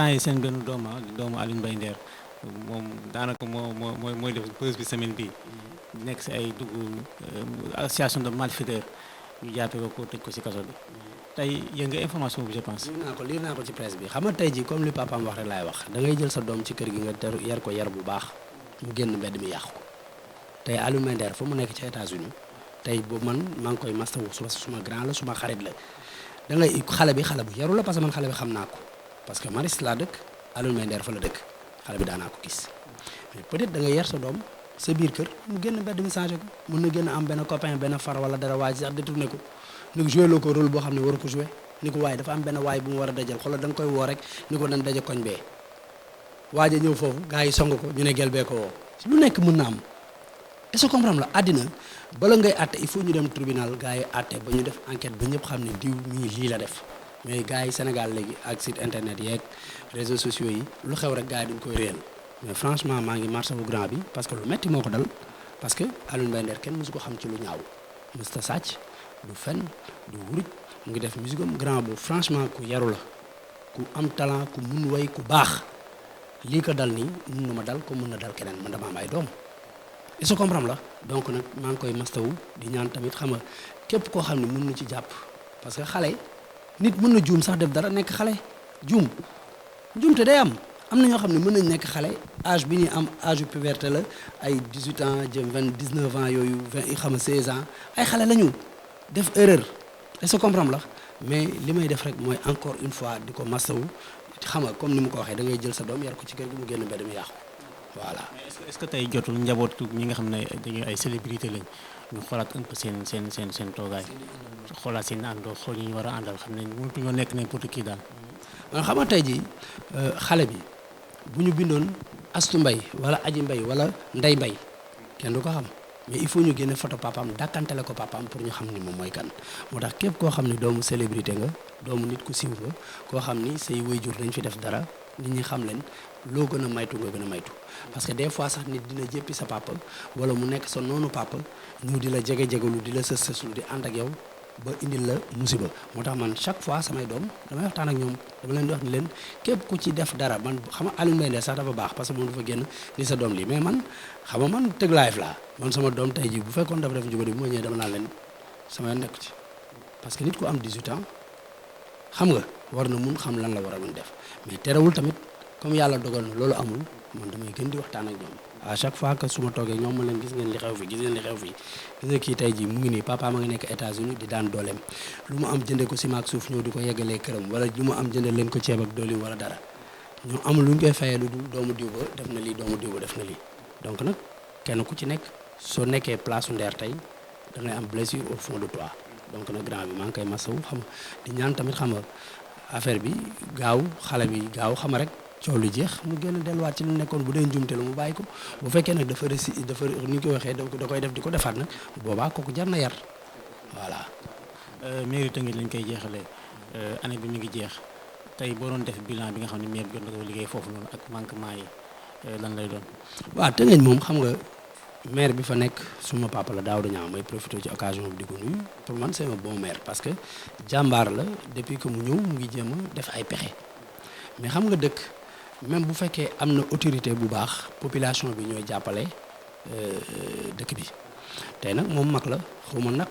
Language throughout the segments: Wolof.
temps yi seen benn doomu Alioune Mbaye Nder moom daanaka mooy def buzz bi semaine bi nekk si ay dugg association de malfaiteurs ñu jàppee ko tëj ko si kaso bi tey yëg nga information bi je pense. liir naa ko ci presse bi xam nga tey ji comme li papaam wax rek laay wax da ngay jël sa doom ci kër gi nga yar ko yar bu baax mu génn mbedd mi yàqu ko tey Alioune Mbaye Nder fa mu nekk ci États-Unis tey boobu man maa ngi koy mastawu suma grand la suma xarit la da ngay xale bu yaru la parce que man xale bi xam naa ko parce que Maristes laa dëkk Alioune Mbaye Nder fa la dëkk xale bi daanaa ko gis mais peut-être da ngay yar sa doom sa biir kër mu génn mbedd mi changé ko mun na génn am benn copain benn far wala dara waay sax détourné ko ni ko joué loo ko rôle boo xam ne waru ko joué ni ko waaye dafa am benn waay bu mu war a dajal xoolal da nga koy woo rek ni ko dañ daje koñ bee waaja ñëw foofu gars yi song ko ñu ne gel bee ko woo lu nekk mën na am est-ce que comprendre la àddina bala ngay àtte il faut ñu dem tribunal gars yi àtte ba ñu def enquête ba ñëpp xam ne diw mii lii la def mais gars yi Sénégal léegi ak site internet yeeg réseaux sociaux yi lu xew rek gars yi dañ koy réel mais franchement maa ngi marché bu grand bi parce que lu metti moo ko dal parce que Alioune Mbaye Nder kenn mësu ko xam ci lu ñaaw mësta sàcc du fen du wuruj mu ngi def musique am grand bu franchement ku yaru la ku am talent ku mun way ku baax lii ko dal nii mun na ma dal ko mun na dal keneen man dama am ay doom est-ce que comprendre la donc nag maa ngi koy mastawu di ñaan tamit xam nga képp koo xam ne mën na ci jàpp parce que xale nit mën na juum sax def dara nekk xale juum te day am na ñoo xam ne mën nañ nekk xale âge bi ñuy am âge yu puberté la ay 18 ans jëm 19 ans yooyu 20 xam nga 16 ans ay xale la ñu def erreur est-ce que comprendre la mais li may def rek mooy encore une fois di ko mastawu xam nga comme ni mu ko waxee da ngay jël sa doom yar ko ci kër gi mu génn mbedd mi yàqu voilà. est-ce que tey jotul njabootu ñi nga xam ne dañuy ay célébrité lañ ñu xoolaat un peu seen toogaay xoolaat seen àndoo xool ñu war a àndal xam ne mënatuñoo nekk n'importe qui daal. man xam nga tey jii xale bi bu ñu bindoon Astu Mbay wala Aji Mbay wala Ndey Mbay kenn du ko xam mais il faut ñu génne photo papaam dàkkantele ko papaam pour ñu xam ni moom mooy kan moo tax képp koo xam ne doomu célébrité nga doomu nit ku siiw nga koo xam ni say waajur dañ fi def dara nit ñi xam leen loo gën a maytu nga gën a maytu parce que des fois sax nit dina jéppi sa papa wala mu nekk sa noonu papa ñëw di la jege-jegalu di la sës-sësul di ànd ak yow ba indil la musiba moo tax man chaque fois samay doom damay waxtaan ak ñoom dama leen di wax ni leen képp ku ci def dara man xam nga Alioune Mbaye Nder sax dafa baax parce que moom dafa génn ni sa doom lii mais man xam nga man tëg live laa man sama doom tey ji bu fekkoon dafa def njubadi bu ma ñëwee dama naan leen sama yoon nekk ci parce que nit ku am 18 ans xam nga war na mun xam lan la war a mun def mais terewul tamit comme yàlla dogal na loolu amul man damay gën di waxtaan ak ñoom à chaque fois que su ma toogee ñoom ma leen gis ngeen li xew fi gis nga kii tey jii mu ngi nii papa ma ngi nekk États-Unis di daan dooleem lu mu am jënde ko ciment ak suuf ñëw di ko yeggalee këram wala lu mu am jënde leen ko ceeb ak doolin wala dara ñu amul lu ñu koy fayee lu dul doomu diw ba def na lii doomu diw ba def na lii donc nag kenn ku ci nekk soo nekkee place Nder tey da ngay am blessure au fond de toi donc nag grand bi maa ngi koy masawu xam nga di ñaan tamit xam nga affaire bi gaaw xale bi gaaw xam nga rek coow lu jeex mu génn delluwaat ci lu nekkoon bu dee njumte lu mu bàyyi ko bu fekkee nag dafa ni ñu ko waxee da koy def di ko defaat nag boobaa kooku jar na yar voilà. mairie Tëngéej lañ koy jeexalee année bi mi ngi jeex tey boo doon def bilan bi nga xam ne maire bi jot na ko liggéey foofu noonu ak manquement yi lan lay doon. waaw Tëngéej moom xam nga maire bi fa nekk suma papa la Daouda Niang may profité ci occasion bi di ko nuyu pour man c'est un bon maire parce que jàmbaar la depuis que mu ñëw mu ngi jéem a def ay pexe mais xam nga dëkk. même bu fekkee am na autorité bu baax population bi ñooy jàppale dëkk bi tey nag moom mag la xawma nag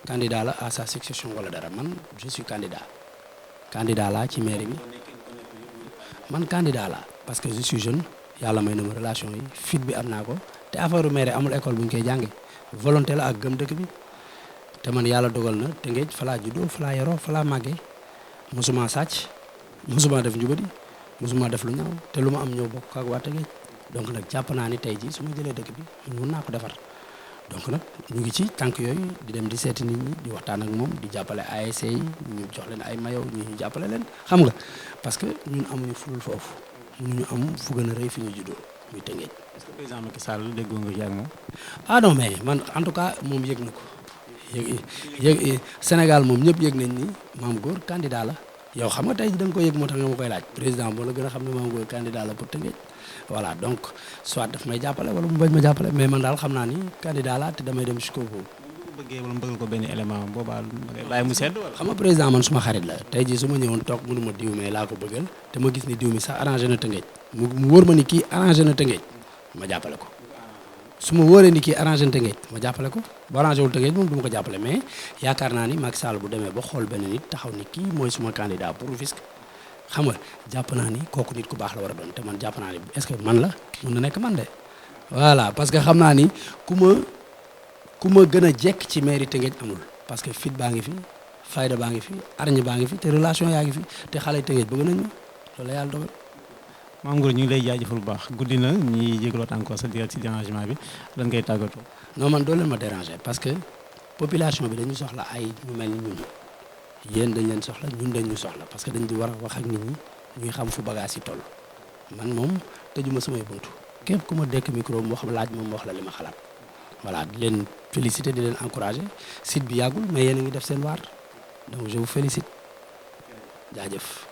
candidat la à sa succession wala dara man je suis candidat laa ci mairie bi man candidat laa parce que je suis jeune yàlla may na ma relation yi fit bi am naa ko te affaire mairie amul école bu ñu koy jànge volonté la ak gëm dëkk bi te man yàlla dogal na Tëngéej fa laa juddoo fa laa yaroo fa laa màggee mosuma sàcc mosuma def njubadi musuma def lu ñaaw te lu ma am ñëw bokk ak waa Tëngéej donc nag jàpp naa ni tey jii su ma jëlee dëkk bi mun naa ko defar donc nag ñu ngi ci tànk yooyu di dem di seeti nit ñi di waxtaan ak moom di jàppale ASC yi ñu jox leen ay mayo ñu jàppale leen xam nga parce que ñun amuñu fulul foofu mënuñu am fu gën a rëy fi ñu juddoo muy Tëngéej. est-ce que président Macky Sall déggoo nga ci ak moom. ah non mais man en tout cas moom yëg na ko yëg Sénégal moom ñëpp yëg nañ ni Mame Goor candidat la. yow xam nga tey da nga ko yëg moo tax nga ma koy laaj président boo la gën a xam ne Mame Goor candidat la pour Tëngéej voilà donc soit daf may jàppale wala mu bañ ma jàppale mais man daal xam naa ni candidat la te damay dem jusqu'au bout bëggee wala mu bëggal ko benn élément boobaa bàyyi mu sedd wala. xam nga président man suma xarit la tey jii su ma ñëwoon toog mënu ma diw mais laa ko bëggal te ma gis ni diw mi sax arrangé na Tëngéej mu wóor ma ni kii arrangé na Tëngéej ma jàppale ko su ma wóoree ni kii arrangé na Tëngéej ma jàppale ko bu arrangé wul Tëngéej moom du ma ko jàppale mais yaakaar naa ni Macky Sall bu demee ba xool benn nit taxaw ni kii mooy suma candidat pour Rufisque xam nga jàpp naa ni kooku nit ku baax la war a doon te man jàpp naa ni est-ce que man la mun na nekk man de voilà parce que xam naa ni ku ma gën a jekk ci mairie Tëngéej amul parce que fit baa ngi fi fayda baa ngi fi arñe baa ngi fi te relation yaa ngi fi te xale Tëngéej bëgg nañ ma loolu la yàlla dogal. Mame Gora ñu ngi lay jaajëfal bu baax guddi na ñuy jégaluwaat encore sa diggante ci dérangement bi lan ngay tàggatoo. non man doo leen ma déranger parce que population bi dañu soxla ay ñu mel ni ñun yéen dañ leen soxla ñun dañ ñu soxla parce que dañ di war a wax ak nit ñi ñuy xam fu bagage yi toll man moom tëjuma samay buntu képp ku ma dekk micro mu wax laaj moom wax la li ma xalaat voilà di leen féliciter di leen encourager site bi yàggul mais yéen a ngi def seen waar donc je vous félicite jaajëf.